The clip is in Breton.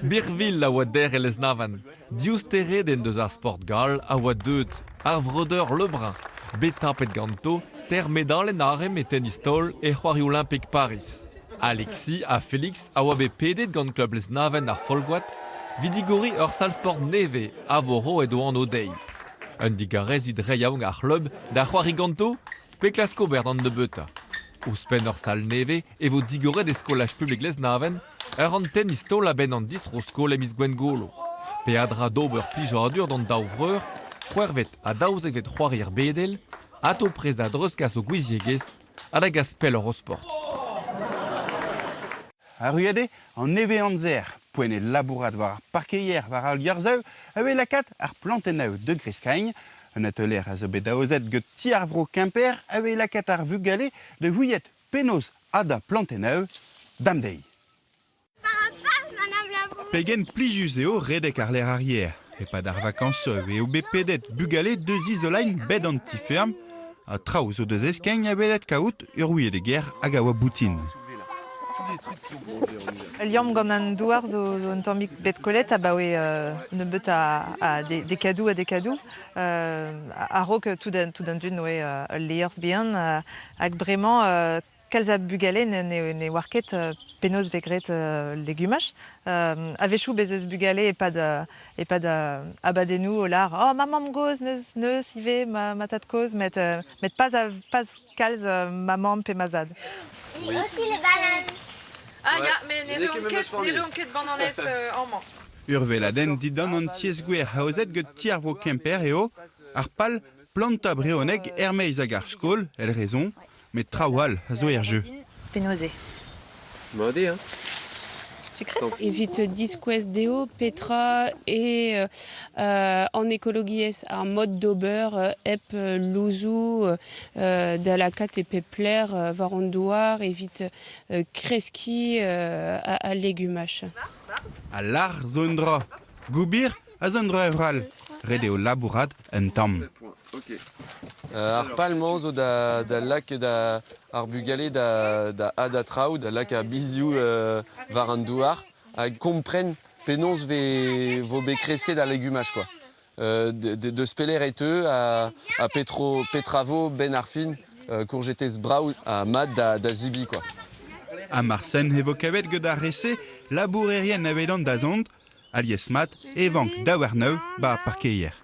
Birvilh a oa dec'h e Lesneven. Div steredenn deus ar sport gall a oa deuet, ar vreudeur Lebrun, bet tapet ganto teir medalenn arem e tennis-taol e C'hoarioù Olimpik Pariz. Alexis ha Félix a oa bet pedet gant klub Lesneven ar Folgoad evit digoriñ ur sal-sport nevez a vo roet o anv dezhi. Un digarez evit reiñ aon ar c'hlub da c'hoari ganto pe klask ober d'an nebeutañ. Ouzhpenn ur sal nevez e vo digoret e skolaj publik Lesneven ur an tennis-taol a-benn an distro-skol e miz Gwengolo. Peadra d'ober plijadur d'an daou vreur, c'hwec'hvet ha daouzekvet c'hoarier bedel, atao prest da dreuzkas o gouiziegezh ha da gas pelloc'h o sport. Arruet eo an nevez-amzer, poent eo labourat war ar parkeier war al liorzhoù a vez lakaat ar plantennoù da greskañ. Un atelier a zo bet aozet gant Ti ar Vro Kemper a vez lakaat ar vugale da c'houiet penaos hadañ plantennoù damdeiz. Pegen plijus eo redek àr lec'h ar yer. E-pad ar vakañsoù eo bet pedet bugale deus izoleiñ bed an ti-feurm ha traoù zo da zeskiñ a welet kaout ur ouied-ger hag a oa boutin. Ul liamm gant an douar zo, zo un tammig bet kollet abaoe nebeut a, a dekadoù ha dekadoù. A-raok tout an, tout an dud 'noe ul liorzh bihan hag bremañ kalz a bugale ne, ne, ne oar ket penaos vez graet legumaj. A-wechoù bez eus bugale e-pad e-pad abadennoù o lâr « Oh, ma mamm-gozh neus, neus ivez, ma, ma tad-kozh », met, met pas, a, pas kalz ma mamm pe ma zad. Oui. Aussi les bananes. Ah ya, mais ne reont ket, ne reont ket bananez amañ. Ur weladenn dindan an tiez-gwer aozet gant Ti ar Vro Kemper eo ar pal plantañ brezhoneg er-maez ag ar skol, èl rezon, met traoù all a zo er jeu. Penaos eo? Mat eo, hein? Sucré? Evit diskouez dezho petra eo an ekologiezh, ar mod d'ober hep louzoù da lakaat e pep lec'h war an douar evit kreskiñ al legumaj. Al lâr zo un dra, gobir a zo un dra all. Ret eo labourat un tamm. Ar pal-mañ zo da, da lakaat ar bugale da, da hadañ traoù, da lakaat bizioù war an douar ha kompren penaos vez vo bet kresket al legumaj quoi. Deus pelec'h e teu ha, ha petro, petra vo 'benn ar fin kourjetez brav ha mat da, da zebriñ quoi. Ha marsen e vo kavet gant ar re-se labourerien avedan dazont, alies-mat e vank daouarnoù 'ba ar parkeier.